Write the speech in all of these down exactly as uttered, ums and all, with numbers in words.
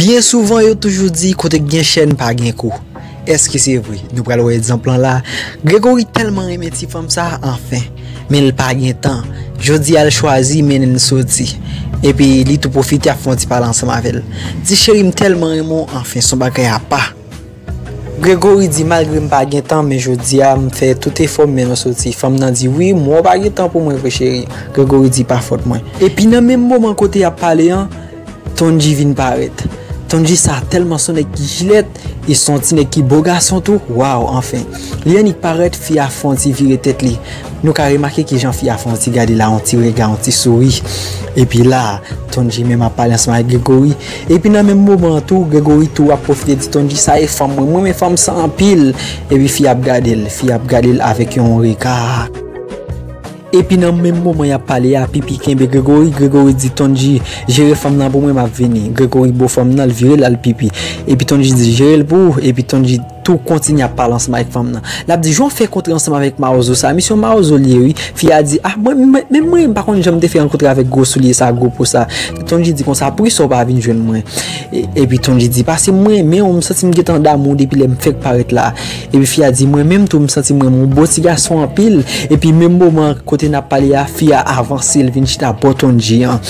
Byen souvan, yo toujou di kote k gen chèn pa gen kou. Èske se vre? Nou pral wè egzanp lan la. Gregory tèlman renmen ti fanm sa, anfen. Men l pa gen tan. Jodi a l chwazi mennen l soti. Epi li tou pwofite ap fè yon ti pale ansanm avè l. Di cheri m tèlman renmen w, anfen, s on bagay apa. Gregory di malgre m pa gen tan, men jodi a m fè tout efò m mennen w soti. Fanm nan di wi, m wè w pa gen tan pou mwen vre cheri. Gregory di pa fòt mwen. Epi nan menm moman kote y ap pale an, Tonji vin parèt. Tonji sa tèlman s on nèg ki jilèt, e s on ti nèg ki bo gason tou. Waw, anfen. Li annik parèt, fi a fè yon ti vire tèt li. Nou ka remake kijan fi a fè yon ti gade l a yon ti rega, yon ti souri. Epi la, Tonji menm ap pale ansanm ak Gregory. Epi nan menm moman an tou, Gregory tou ap pwofite di Tonji sa e fanm mwen. Mwen renmen fanm sa anpil. Epi fi a ap gade l. Fi a ap gade l avèk yon rega. Epi nan menm moman y ap pale a, Pipi kenbe Gregory. Gregory di Tonji, jere fanm nan pou mwen, m ap vini. Gregory bo fanm nan, l vire l al Pipi. Epi Tonji di, jere l pou ou. Epi Tonji tou kontinye ap pale ansanm avèk fanm nan. L ap di, jan w fè kontre ansanm avèk mawozo sa, misye yon mawozo li ye wi. Fi a di, ah, mwen, mwen, menm mwen, m pa konn jan m te fè rankontre avèk gwo soulye sa, gwo po sa. Tonji di konsa, poukisa w pa vin jwenn mwen? E- Epi Tonji di, paske mwen renmen w, m santi m gentan damou depi lè m fèk parèt la. Epi fi a di, mwen menm tou, m santi m renmen w, bo ti gason anpil. Epi menm moman kote n ap pale a, fi a avanse, l vin chita bò Tonji an.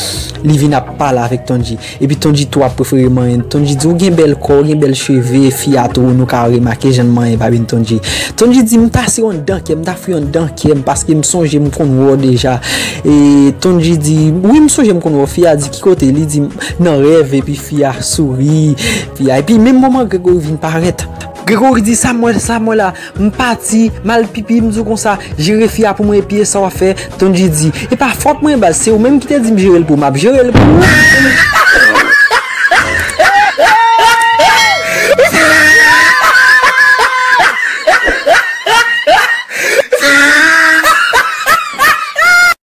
Li vin ap pale avèk Tonji. Epi Tonji tou ap prefere manyen l. Tonji di, ou gen bèl kò, ou gen bèl cheve, fi a tou, nou ka remake jan l manyen babin Tonji. Tonji di, m ta siw anndan kè m, m ta fri anndan kè m, paske m sonje m konn wè w deja. E Tonji di, wi, m sonje m konn wè w. Fi a di, ki kote? Li di, nan rèv, epi fi a souri. Fi a, epi menm moman Gregory vin parèt. Gregory di, sa m wè, sa m wè la, m pati, m al pipi, m di w konsa, jere fi a pou mwen, epi e sa w ap fè? Tonji di, e pa fòt mwen baz, se ou menm ki te di m jere l pou w, m ap jere l pou ou.